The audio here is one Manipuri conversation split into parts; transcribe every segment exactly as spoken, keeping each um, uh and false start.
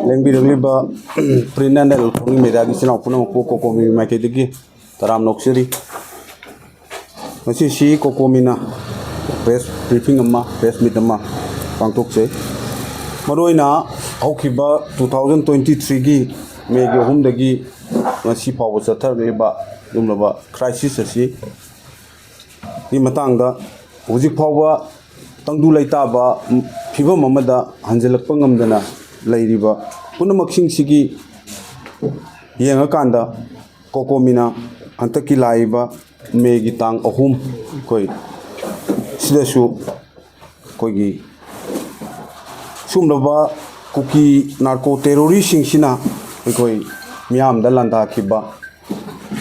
ꯂꯦꯡꯕꯤꯔꯛꯂꯤꯕ ꯄ꯭ꯔꯤꯟ ꯑꯦꯟ ꯑꯦꯂꯦꯛꯇ꯭ꯔꯣꯅꯤꯛ ꯃꯦꯗꯤꯌꯥꯒꯤ ꯏꯆꯤꯟ ꯏꯅꯥꯎ ꯄꯨꯝꯅꯃꯛꯄꯨ ꯀꯣꯀꯣꯃꯤ ꯃꯥꯏꯀꯩꯗꯒꯤ ꯇꯔꯥꯝꯅ ꯑꯣꯛꯆꯔꯤ꯫ ꯉꯁꯤꯁꯤ ꯀꯣꯀꯣꯃꯤꯅ ꯄ꯭ꯔꯦꯁ ꯕ꯭ꯔꯤꯐꯤꯡ ꯑꯃ, ꯄ꯭ꯔꯦꯁ ꯃꯤꯠ ꯑꯃ ꯄꯥꯡꯊꯣꯛꯆꯩ꯫ ꯃꯔꯨꯑꯣꯏꯅ ꯍꯧꯈꯤꯕ ꯇꯨ ꯊꯥꯎꯖꯟ ꯇ꯭ꯋꯦꯟꯇꯤ ꯊ꯭ꯔꯤꯒꯤ ꯃꯦꯒꯤ ꯑꯍꯨꯝꯗꯒꯤ ꯉꯁꯤ ꯐꯥꯎꯕ ꯆꯠꯊꯔꯛꯂꯤꯕ ꯑꯗꯨꯒꯨꯝꯂꯕ ꯀ꯭ꯔꯥꯏꯁꯤꯁ ꯑꯁꯤ ꯒꯤ ꯃꯇꯥꯡꯗ ꯍꯧꯖꯤꯛ ꯐꯥꯎꯕ ꯇꯪꯗꯨ ꯂꯩꯇꯥꯕ ꯐꯤꯕꯝ ꯑꯃꯗ ꯍꯟꯖꯤꯜꯂꯛꯄ ꯉꯝꯗꯅ ꯂꯩꯔꯤꯕ ꯄꯨꯝꯅꯃꯛꯁꯤꯡꯁꯤꯒꯤ ꯌꯦꯡꯉꯀꯥꯟꯗ ꯀꯣꯀꯣꯃꯤꯅ ꯍꯟꯗꯛꯀꯤ ꯂꯥꯛꯏꯕ ꯃꯦꯒꯤ ꯇꯥꯡ ꯑꯍꯨꯝ ꯑꯩꯈꯣꯏ ꯁꯤꯗꯁꯨ ꯑꯩꯈꯣꯏꯒꯤ ꯁꯤꯒꯨꯝꯂꯕ ꯀꯨꯀꯤ ꯅꯥꯔꯀꯣ ꯇꯦꯔꯣꯔꯤꯁꯁꯤꯡꯁꯤꯅ ꯑꯩꯈꯣꯏ ꯃꯤꯌꯥꯝꯗ ꯂꯥꯟꯗꯥꯈꯤꯕ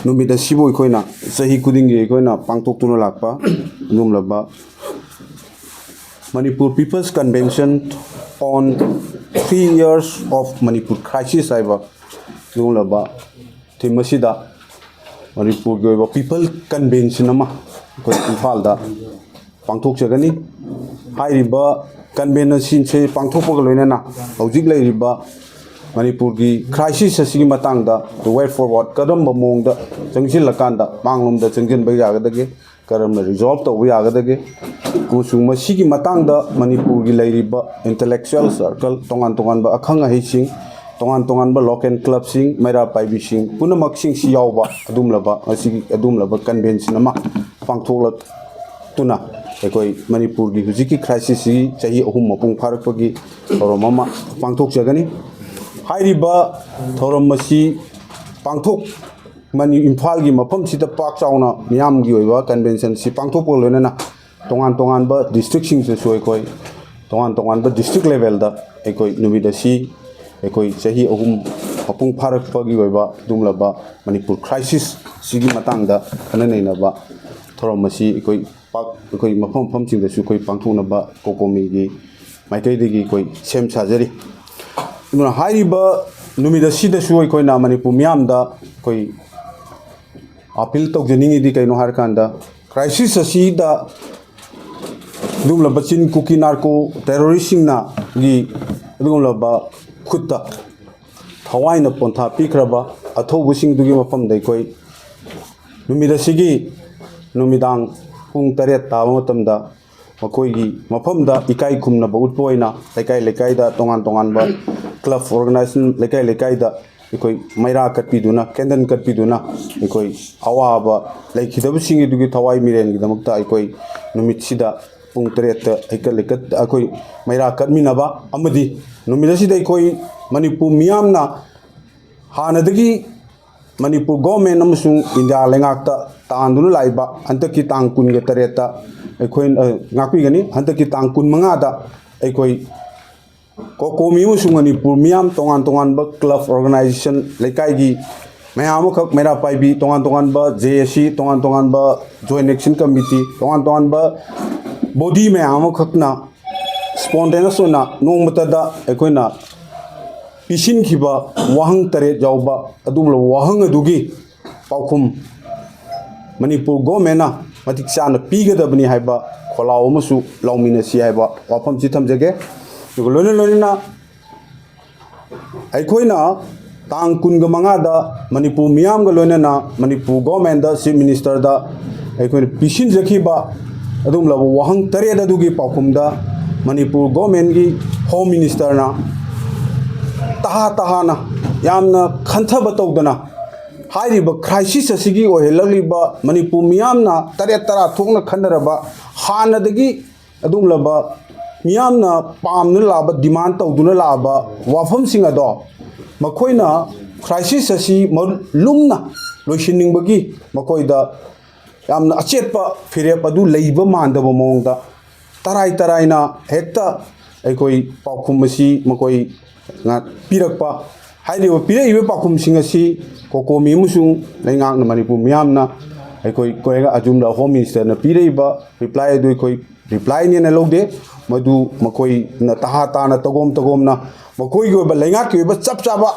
ꯅꯨꯃꯤꯠ ꯑꯁꯤꯕꯨ ꯑꯩꯈꯣꯏꯅ ꯆꯍꯤ ꯈꯨꯗꯤꯡꯒꯤ ꯑꯩꯈꯣꯏꯅ ꯄꯥꯡꯊꯣꯛꯇꯨꯅ ꯂꯥꯛꯄ ꯑꯗꯨꯒꯨꯝꯂꯕ Manipur People's Convention on Three Years of Manipur Crisis ꯍꯥꯏꯕ ꯑꯗꯨꯒꯨꯝꯂꯕ ꯊꯤꯝ ꯑꯁꯤꯗ ꯃꯅꯤꯄꯨꯔꯒꯤ ꯑꯣꯏꯕ ꯄꯤꯄꯜ ꯀꯟꯚꯦꯟꯁꯟ ꯑꯃ ꯑꯩꯈꯣꯏ ꯏꯝꯐꯥꯜꯗ ꯄꯥꯡꯊꯣꯛꯆꯒꯅꯤ꯫ ꯍꯥꯏꯔꯤꯕ ꯀꯟꯚꯦꯟꯁꯟꯁꯤ ꯄꯥꯡꯊꯣꯛꯄꯒ ꯂꯣꯏꯅꯅ ꯍꯧꯖꯤꯛ ꯂꯩꯔꯤꯕ ꯃꯅꯤꯄꯨꯔꯒꯤ ꯀ꯭ꯔꯥꯏꯁꯤꯁ ꯑꯁꯤꯒꯤ ꯃꯇꯥꯡꯗ the way forward ꯀꯔꯝꯕ ꯃꯑꯣꯡꯗ ꯆꯪꯁꯤꯜꯂꯀꯥꯟꯗ ꯃꯥꯡꯂꯣꯝꯗ ꯆꯪꯁꯤꯟꯕ ꯌꯥꯒꯗꯒꯦ, ꯀꯔꯝꯅ ꯔꯤꯖꯣꯜꯕ ꯇꯧꯕ ꯌꯥꯒꯗꯒꯦ ꯑꯃꯁꯨꯡ ꯃꯁꯤꯒꯤ ꯃꯇꯥꯡꯗ ꯃꯅꯤꯄꯨꯔꯒꯤ ꯂꯩꯔꯤꯕ ꯏꯟꯇꯦꯂꯦꯛꯆꯨꯋꯦꯜ ꯁꯔꯀꯜ, ꯇꯣꯉꯥꯟ ꯇꯣꯉꯥꯟꯕ ꯑꯈꯪ ꯑꯍꯩꯁꯤꯡ, ꯇꯣꯉꯥꯟ ꯇꯣꯉꯥꯟꯕ ꯂꯣꯀꯦꯜ ꯀ꯭ꯂꯕꯁꯤꯡ, ꯃꯩꯔꯥ ꯄꯥꯏꯕꯤꯁꯤꯡ ꯄꯨꯝꯅꯃꯛꯁꯤꯡꯁꯤ ꯌꯥꯎꯕ ꯑꯗꯨꯒꯨꯝꯂꯕ ꯉꯁꯤꯒꯤ ꯑꯗꯨꯒꯨꯝꯂꯕ ꯀꯟꯚꯦꯟꯁꯟ ꯑꯃ ꯄꯥꯡꯊꯣꯛꯂꯛꯇꯨꯅ ꯑꯩꯈꯣꯏ ꯃꯅꯤꯄꯨꯔꯒꯤ ꯍꯧꯖꯤꯛꯀꯤ ꯀ꯭ꯔꯥꯏꯁꯤꯁꯁꯤ ꯆꯍꯤ ꯑꯍꯨꯝ ꯃꯄꯨꯡ ꯐꯥꯔꯛꯄꯒꯤ ꯊꯧꯔꯝ ꯑꯃ ꯄꯥꯡꯊꯣꯛꯆꯒꯅꯤ꯫ ꯍꯥꯏꯔꯤꯕ ꯊꯧꯔꯝ ꯑꯁꯤ ꯄꯥꯡꯊꯣꯛ ꯃꯅꯤ-, ꯏꯝꯐꯥꯜꯒꯤ ꯃꯐꯝꯁꯤꯗ ꯄꯥꯛ ꯆꯥꯎꯅ ꯃꯤꯌꯥꯝꯒꯤ ꯑꯣꯏꯕ ꯀꯟꯚꯦꯟꯁꯟꯁꯤ ꯄꯥꯡꯊꯣꯛꯄꯒ ꯂꯣꯏꯅꯅ ꯇꯣꯉꯥꯟ ꯇꯣꯉꯥꯟꯕ ꯗꯤꯁꯇ꯭ꯔꯤꯛꯁꯤꯡꯁꯤꯁꯨ ꯑꯩꯈꯣꯏ ꯇꯣꯉꯥꯟ ꯇꯣꯉꯥꯟꯕ ꯗꯤꯁꯇ꯭ꯔꯤꯛ ꯂꯦꯚꯦꯜꯗ ꯑꯩꯈꯣꯏ ꯅꯨꯃꯤꯠ ꯑꯁꯤ ꯑꯩꯈꯣꯏ ꯆꯍꯤ ꯑꯍꯨꯝ ꯃꯄꯨꯡ ꯐꯥꯔꯛꯄꯒꯤ ꯑꯣꯏꯕ ꯑꯗꯨꯒꯨꯝꯂꯕ ꯃꯅꯤꯄꯨꯔ ꯀ꯭ꯔꯥꯏꯁꯤꯁꯁꯤꯒꯤ ꯃꯇꯥꯡꯗ ꯈꯟꯅ ꯅꯩꯅꯕ ꯊꯧꯔꯝ ꯑꯁꯤ ꯑꯩꯈꯣꯏ ꯄꯥꯛ-, ꯑꯩꯈꯣꯏ ꯃꯐꯝ ꯃꯐꯝꯁꯤꯡꯗꯁꯨ ꯑꯩꯈꯣꯏ ꯄꯥꯡꯊꯣꯛꯅꯕ ꯀꯣꯀꯣꯃꯤꯒꯤ ꯃꯥꯏꯀꯩꯗꯒꯤ ꯑꯩꯈꯣꯏ ꯁꯦꯝ ꯁꯥꯖꯔꯤ꯫ ꯑꯗꯨꯅ ꯍꯥꯏꯔꯤꯕ ꯅꯨꯃꯤꯠ ꯑꯁꯤꯗꯁꯨ ꯑꯩꯈꯣꯏꯅ ꯃꯅꯤꯄꯨꯔ ꯃꯤꯌꯥꯝꯗ ꯑꯩꯈꯣꯏ ꯑꯄꯤꯜ ꯇꯧꯖꯅꯤꯡꯉꯤꯗꯤ ꯀꯩꯅꯣ ꯍꯥꯏꯔꯀꯥꯟꯗ, ꯀ꯭ꯔꯥꯏꯁꯤꯁ ꯑꯁꯤꯗ ꯑꯗꯨꯒꯨꯝꯂꯕ ꯆꯤꯟ ꯀꯨꯀꯤ ꯅꯥꯔꯀꯣ ꯇꯦꯔꯣꯔꯤꯁꯁꯤꯡꯅꯒꯤ ꯑꯗꯨꯒꯨꯝꯂꯕ ꯈꯨꯠꯇ ꯊꯋꯥꯏꯅ ꯄꯣꯟꯊꯥ ꯄꯤꯈ꯭ꯔꯕ ꯑꯊꯧꯕꯁꯤꯡꯗꯨꯒꯤ ꯃꯐꯝꯗ ꯑꯩꯈꯣꯏ ꯅꯨꯃꯤꯠ ꯑꯁꯤꯒꯤ ꯅꯨꯃꯤꯗꯥꯡ ꯄꯨꯡ ꯇꯔꯦꯠ ꯇꯥꯕ ꯃꯇꯝꯗ ꯃꯈꯣꯏꯒꯤ ꯃꯐꯝꯗ ꯏꯀꯥꯏ ꯈꯨꯝꯅꯕ ꯎꯠꯄ ꯑꯣꯏꯅ ꯂꯩꯀꯥꯏ ꯂꯩꯀꯥꯏꯗ ꯇꯣꯉꯥꯟ ꯇꯣꯉꯥꯟꯕ club organization ꯂꯩꯀꯥꯏ ꯂꯩꯀꯥꯏꯗ ꯑꯩꯈꯣꯏ ꯃꯩꯔꯥ ꯀꯠꯄꯤꯗꯨꯅ, candle ꯀꯠꯄꯤꯗꯨꯅ ꯑꯩꯈꯣꯏ ꯑꯋꯥꯕ ꯂꯩꯈꯤꯗꯕꯁꯤꯡꯒꯤꯗꯨꯒꯤ ꯊꯋꯥꯏ ꯃꯤꯔꯦꯟꯒꯤꯗꯃꯛꯇ ꯑꯩꯈꯣꯏ ꯅꯨꯃꯤꯠꯁꯤꯗ ꯄꯨꯡ ꯇꯔꯦꯠꯇ ꯍꯩꯀꯠ ꯂꯩꯀꯠ ꯑꯩꯈꯣꯏ ꯃꯩꯔꯥ ꯀꯠꯃꯤꯟꯅꯕ ꯑꯃꯗꯤ ꯅꯨꯃꯤꯠ ꯑꯁꯤꯗ ꯑꯩꯈꯣꯏ ꯃꯅꯤꯄꯨꯔ ꯃꯤꯌꯥꯝꯅ ꯍꯥꯟꯅꯗꯒꯤ ꯃꯅꯤꯄꯨꯔ government ꯑꯃꯁꯨꯡ ꯏꯟꯗꯤꯌꯥ ꯂꯩꯉꯥꯛꯇ ꯇꯥꯟꯗꯨꯅ ꯂꯥꯛꯏꯕ ꯍꯟꯗꯛꯀꯤ ꯇꯥꯡ ꯀꯨꯟꯒ ꯇꯔꯦꯠꯇ ꯑꯩꯈꯣꯏ, ꯑ, ꯉꯥꯛꯄꯤꯒꯅꯤ꯫ ꯍꯟꯗꯛꯀꯤ ꯇꯥꯡ ꯀꯨꯟꯃꯉꯥꯗ ꯑꯩꯈꯣꯏ ꯀꯣꯀꯣꯃꯤ ꯑꯃꯁꯨꯡ ꯃꯅꯤꯄꯨꯔ ꯃꯤꯌꯥꯝ ꯇꯣꯉꯥꯟ ꯇꯣꯉꯥꯟꯕ club organization, ꯂꯩꯀꯥꯏꯒꯤ ꯃꯌꯥꯝ ꯑꯃꯈꯛ ꯃꯩꯔꯥ ꯄꯥꯏꯕꯤ, ꯇꯣꯉꯥꯟ ꯇꯣꯉꯥꯟꯕ J A C, ꯇꯣꯉꯥꯟ ꯇꯣꯉꯥꯟꯕ Joint Action Committee, ꯇꯣꯉꯥꯟ ꯇꯣꯉꯥꯟꯕ body ꯃꯌꯥꯝ ꯑꯃꯈꯛꯅ spontaneous ꯑꯣꯏꯅ ꯅꯣꯡꯃꯇꯗ ꯑꯩꯈꯣꯏꯅ ꯄꯤꯁꯤꯟꯈꯤꯕ ꯋꯥꯍꯪ ꯇꯔꯦꯠ ꯌꯥꯎꯕ ꯑꯗꯨꯒꯨꯝꯂꯕ ꯋꯥꯍꯪ ꯑꯗꯨꯒꯤ ꯄꯥꯎꯈꯨꯝ ꯃꯅꯤꯄꯨꯔ government ꯅ ꯃꯇꯤꯛ ꯆꯥꯅ ꯄꯤꯒꯗꯕꯅꯤ ꯍꯥꯏꯕ ꯈꯣꯜꯂꯥꯎ ꯑꯃꯁꯨ ꯂꯥꯎꯃꯤꯟꯅꯁꯤ ꯍꯥꯏꯕ ꯋꯥꯐꯝꯁꯤ ꯊꯝꯖꯒꯦ꯫ ꯑꯗꯨꯒ ꯂꯣꯏꯅ ꯂꯣꯏꯅꯅ ꯑꯩꯈꯣꯏꯅ ꯇꯥꯡ ꯀꯨꯟꯒ ꯃꯉꯥꯗ ꯃꯅꯤꯄꯨꯔ ꯃꯤꯌꯥꯝꯒ ꯂꯣꯏꯅꯅ ꯃꯅꯤꯄꯨꯔ government ꯇ, Chief Minister ꯗ ꯑꯩꯈꯣꯏꯅ ꯄꯤꯁꯤꯟꯖꯈꯤꯕ ꯑꯗꯨꯒꯨꯝꯂꯕ ꯋꯥꯍꯪ ꯇꯔꯦꯠ ꯑꯗꯨꯒꯤ ꯄꯥꯎꯈꯨꯝꯗ ꯃꯅꯤꯄꯨꯔ government ꯀꯤ Home Minister ꯅ ꯇꯍꯥ ꯇꯍꯥꯅ ꯌꯥꯝꯅ ꯈꯟꯊꯕ ꯇꯧꯗꯅ ꯍꯥꯏꯔꯤꯕ crisis ꯑꯁꯤꯒꯤ ꯑꯣꯏꯍꯜꯂꯛꯂꯤꯕ ꯃꯅꯤꯄꯨꯔ ꯃꯤꯌꯥꯝꯅ ꯇꯔꯦꯠ ꯇꯔꯥ ꯊꯣꯛꯅ ꯈꯟꯅꯔꯕ ꯍꯥꯟꯅꯗꯒꯤ ꯑꯗꯨꯒꯨꯝꯂꯕ ꯃꯤꯌꯥꯝꯅ ꯄꯥꯝꯗꯨꯅ ꯂꯥꯛꯑꯕ, demand ꯇꯧꯗꯨꯅ ꯂꯥꯛꯑꯕ ꯋꯥꯐꯝꯁꯤꯡ ꯑꯗꯣ ꯃꯈꯣꯏꯅ crisis ꯑꯁꯤ ꯃꯔꯨ-, ꯂꯨꯝꯅ ꯂꯣꯏꯁꯤꯟꯅꯤꯡꯕꯒꯤ ꯃꯈꯣꯏꯗ ꯌꯥꯝꯅ ꯑꯆꯦꯠꯄ ꯐꯤꯔꯦꯞ ꯑꯗꯨ ꯂꯩꯕ ꯃꯥꯟꯗꯕ ꯃꯑꯣꯡꯗ ꯇꯔꯥꯏ ꯇꯔꯥꯏꯅ ꯍꯦꯛꯇ ꯑꯩꯈꯣꯏ ꯄꯥꯎꯈꯨꯝ ꯑꯁꯤ ꯃꯈꯣꯏ ꯉ-, ꯄꯤꯔꯛꯄ꯫ ꯍꯥꯏꯔꯤꯕ ꯄꯤꯔꯛꯏꯕ ꯄꯥꯎꯈꯨꯝꯁꯤꯡ ꯑꯁꯤ ꯀꯣꯀꯣꯃꯤ ꯑꯃꯁꯨꯡ ꯂꯩꯉꯥꯛꯅ ꯃꯅꯤꯄꯨꯔ ꯃꯤꯌꯥꯝꯅ ꯑꯩꯈꯣꯏ ꯀꯣꯏꯔꯒ ꯑꯖꯨꯝꯂ Home Minister ꯅ ꯄꯤꯔꯛꯏꯕ reply ꯑꯗꯨ ꯑꯩꯈꯣꯏ reply ꯅꯦꯅ ꯂꯧꯗꯦ꯫ ꯃꯗꯨ ꯃꯈꯣꯏꯅ ꯇꯍꯥ ꯇꯥꯅ ꯇꯒꯣꯝ ꯇꯒꯣꯝꯅ ꯃꯈꯣꯏꯒꯤ ꯑꯣꯏꯕ ꯂꯩꯉꯥꯛꯀꯤ ꯑꯣꯏꯕ ꯆꯞ ꯆꯥꯕ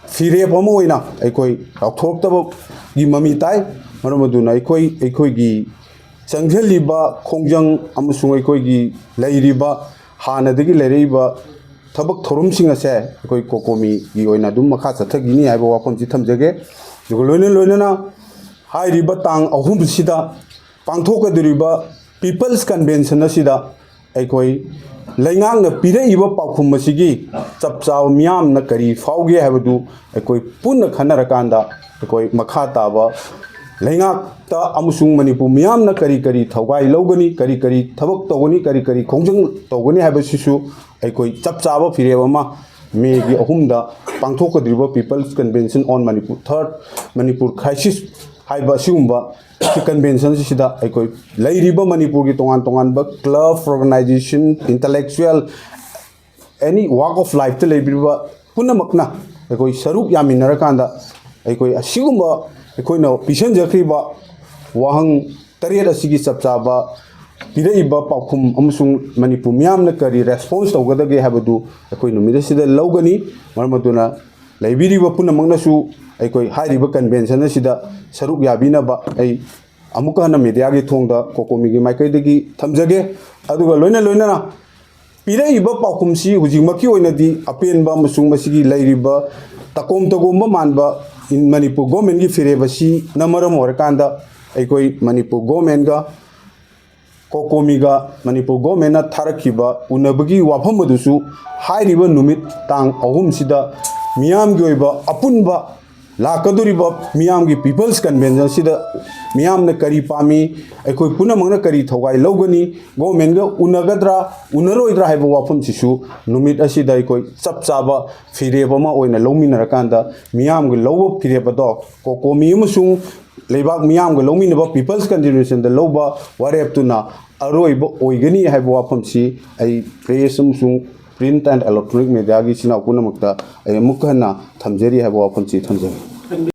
ꯐꯤꯔꯦꯞ ꯑꯃ ꯑꯣꯏꯅ ꯑꯩꯈꯣꯏ ꯂꯥꯎꯊꯣꯔꯛꯇꯕꯒꯤ ꯃꯃꯤ ꯇꯥꯏ꯫ ꯃꯔꯝ ꯑꯗꯨꯅ ꯑꯩꯈꯣꯏ, ꯑꯩꯈꯣꯏꯒꯤ ꯆꯪꯁꯤꯜꯂꯤꯕ ꯈꯣꯡꯖꯪ ꯑꯃꯁꯨꯡ ꯑꯩꯈꯣꯏꯒꯤ ꯂꯩꯔꯤꯕ, ꯍꯥꯟꯅꯗꯒꯤ ꯂꯩꯔꯛꯏꯕ ꯊꯕꯛ ꯊꯧꯔꯝꯁꯤꯡ ꯑꯁꯦ ꯑꯩꯈꯣꯏ ꯀꯣꯀꯣꯃꯤꯒꯤ ꯑꯣꯏꯅ ꯑꯗꯨꯝ ꯃꯈꯥ ꯆꯠꯊꯈꯤꯅꯤ ꯍꯥꯏꯕ ꯋꯥꯐꯝꯁꯤ ꯊꯝꯖꯒꯦ꯫ ꯑꯗꯨꯒ ꯂꯣꯏꯅ ꯂꯣꯏꯅꯅ ꯍꯥꯏꯔꯤꯕ ꯇꯥꯡ ꯑꯍꯨꯝꯁꯤꯗ ꯄꯥꯡꯊꯣꯛꯀꯗꯧꯔꯤꯕ People's Convention ꯑꯁꯤꯗ ꯑꯩꯈꯣꯏ ꯂꯩꯉꯥꯛꯅ ꯄꯤꯔꯛꯏꯕ ꯄꯥꯎꯈꯨꯝ ꯑꯁꯤꯒꯤ ꯆꯞ ꯆꯥꯕ ꯃꯤꯌꯥꯝꯅ ꯀꯔꯤ ꯐꯥꯎꯒꯦ ꯍꯥꯏꯕꯗꯨ ꯑꯩꯈꯣꯏ ꯄꯨꯟꯅ ꯈꯟꯅꯔꯀꯥꯟꯗ, ꯑꯩꯈꯣꯏ ꯃꯈꯥ ꯇꯥꯕ ꯂꯩꯉꯥꯛꯇ ꯑꯃꯁꯨꯡ ꯃꯅꯤꯄꯨꯔ ꯃꯤꯌꯥꯝꯅ ꯀꯔꯤ ꯀꯔꯤ ꯊꯧꯒꯥꯏ ꯂꯧꯒꯅꯤ, ꯀꯔꯤ ꯀꯔꯤ ꯊꯕꯛ ꯇꯧꯒꯅꯤ, ꯀꯔꯤ ꯀꯔꯤ ꯈꯣꯡꯖꯪ ꯇꯧꯒꯅꯤ ꯍꯥꯏꯕꯁꯤꯁꯨ ꯑꯩꯈꯣꯏ ꯆꯞ ꯆꯥꯕ ꯐꯤꯔꯦꯞ ꯑꯃ ꯃꯦꯒꯤ ꯑꯍꯨꯝꯗ ꯄꯥꯡꯊꯣꯛꯀꯗꯧꯔꯤꯕ People's Convention on Manipur, Third Manipur Crisis ꯍꯥꯏꯕ ꯑꯁꯤꯒꯨꯝꯕ ꯀꯟꯚꯦꯟꯁꯟꯁꯤꯗ ꯑꯩꯈꯣꯏ ꯂꯩꯔꯤꯕ ꯃꯅꯤꯄꯨꯔꯒꯤ ꯇꯣꯉꯥꯟ ꯇꯣꯉꯥꯟꯕ club, organization, intellectual, any walk of lifeꯇ ꯂꯩꯕꯤꯔꯤꯕ ꯄꯨꯝꯅꯃꯛꯅ ꯑꯩꯈꯣꯏ ꯁꯔꯨꯛ ꯌꯥꯃꯤꯟꯅꯔꯀꯥꯟꯗ, ꯑꯩꯈꯣꯏ ꯑꯁꯤꯒꯨꯝꯕ ꯑꯩꯈꯣꯏꯅ ꯄꯤꯁꯤꯟꯖꯈ꯭ꯔꯤꯕ ꯋꯥꯍꯪ ꯇꯔꯦꯠ ꯑꯁꯤꯒꯤ ꯆꯞ ꯆꯥꯕ ꯄꯤꯔꯛꯏꯕ ꯄꯥꯎꯈꯨꯝ ꯑꯃꯁꯨꯡ ꯃꯅꯤꯄꯨꯔ ꯃꯤꯌꯥꯝꯅ ꯀꯔꯤ ꯔꯦꯁꯄꯣꯟꯁ ꯇꯧꯒꯗꯒꯦ ꯍꯥꯏꯕꯗꯨ ꯑꯩꯈꯣꯏ ꯅꯨꯃꯤꯠ ꯑꯁꯤꯗ ꯂꯧꯒꯅꯤ꯫ ꯃꯔꯝ ꯑꯗꯨꯅ ꯂꯩꯕꯤꯔꯤꯕ ꯄꯨꯝꯅꯃꯛꯅꯁꯨ ꯑꯩꯈꯣꯏ ꯍꯥꯏꯔꯤꯕ ꯀꯟꯚꯦꯟꯁꯟ ꯑꯁꯤꯗ ꯁꯔꯨꯛ ꯌꯥꯕꯤꯅꯕ ꯑꯩ ꯑꯃꯨꯛꯀ ꯍꯟꯅ ꯃꯦꯗꯤꯌꯥꯒꯤ ꯊꯣꯡꯗ ꯀꯣꯀꯣꯃꯤꯒꯤ ꯃꯥꯏꯀꯩꯗꯒꯤ ꯊꯝꯖꯒꯦ꯫ ꯑꯗꯨꯒ ꯂꯣꯏꯅ ꯂꯣꯏꯅꯅ ꯄꯤꯔꯛꯏꯕ ꯄꯥꯎꯈꯨꯝꯁꯤ ꯍꯧꯖꯤꯛꯃꯛꯀꯤ ꯑꯣꯏꯅꯗꯤ ꯑꯄꯦꯟꯕ ꯑꯃꯁꯨꯡ ꯃꯁꯤꯒꯤ ꯂꯩꯔꯤꯕ ꯇꯀꯣꯝ ꯇꯒꯣꯝꯕ ꯃꯥꯟꯕ ꯃꯅꯤꯄꯨꯔ ꯒꯣꯔꯃꯦꯟꯒꯤ ꯐꯤꯔꯦꯞ ꯑꯁꯤꯅ ꯃꯔꯝ ꯑꯣꯏꯔꯀꯥꯟꯗ ꯑꯩꯈꯣꯏ ꯃꯅꯤꯄꯨꯔ ꯒꯣꯔꯃꯦꯟꯒ ꯀꯣꯀꯣꯃꯤꯒ ꯃꯅꯤꯄꯨꯔ ꯒꯣꯔꯃꯦꯟꯅ ꯊꯥꯔꯛꯈꯤꯕ ꯎꯅꯕꯒꯤ ꯋꯥꯐꯝ ꯑꯗꯨꯁꯨ ꯍꯥꯏꯔꯤꯕ ꯅꯨꯃꯤꯠ ꯇꯥꯡ ꯑꯍꯨꯝꯁꯤꯗ ꯃꯤꯌꯥꯝꯒꯤ ꯑꯣꯏꯕ ꯑꯄꯨꯟꯕ ꯂꯥꯛꯀꯗꯧꯔꯤꯕ ꯃꯤꯌꯥꯝꯒꯤ People's Convention ꯑꯁꯤꯗ ꯃꯤꯌꯥꯝꯅ ꯀꯔꯤ ꯄꯥꯝꯃꯤ, ꯑꯩꯈꯣꯏ ꯄꯨꯝꯅꯃꯛꯅ ꯀꯔꯤ ꯊꯧꯒꯥꯏ ꯂꯧꯒꯅꯤ, ꯒꯣꯔꯃꯦꯟꯒ ꯎꯅꯒꯗ꯭ꯔꯥ ꯎꯅꯔꯣꯏꯗ꯭ꯔꯥ ꯍꯥꯏꯕ ꯋꯥꯐꯝꯁꯤꯁꯨ ꯅꯨꯃꯤꯠ ꯑꯁꯤꯗ ꯑꯩꯈꯣꯏ ꯆꯞ ꯆꯥꯕ ꯐꯤꯔꯦꯞ ꯑꯃ ꯑꯣꯏꯅ ꯂꯧꯃꯤꯟꯅꯔꯀꯥꯟꯗ ꯃꯤꯌꯥꯝꯒꯤ ꯂꯧꯕ ꯐꯤꯔꯦꯞ ꯑꯗꯣ ꯀꯣꯀꯣꯃꯤ ꯑꯃꯁꯨꯡ ꯂꯩꯕꯥꯛ ꯃꯤꯌꯥꯝꯒ ꯂꯧꯃꯤꯟꯅꯕ People's Conventionꯗ ꯂꯧꯕ ꯋꯥꯔꯦꯞꯇꯨꯅ ꯑꯔꯣꯏꯕ ꯑꯣꯏꯒꯅꯤ ꯍꯥꯏꯕ ꯋꯥꯐꯝꯁꯤ ꯑꯩ press ꯑꯃꯁꯨꯡ print and electronic mediaꯒꯤ ꯏꯆꯤꯟ ꯏꯅꯥꯎ ꯄꯨꯝꯅꯃꯛꯇ ꯑꯩ ꯑꯃꯨꯛꯀ ꯍꯟꯅ ꯊꯝꯖꯔꯤ ꯍꯥꯏꯕ ꯋꯥꯐꯝꯁꯤ ꯊꯝꯖꯒꯦ꯫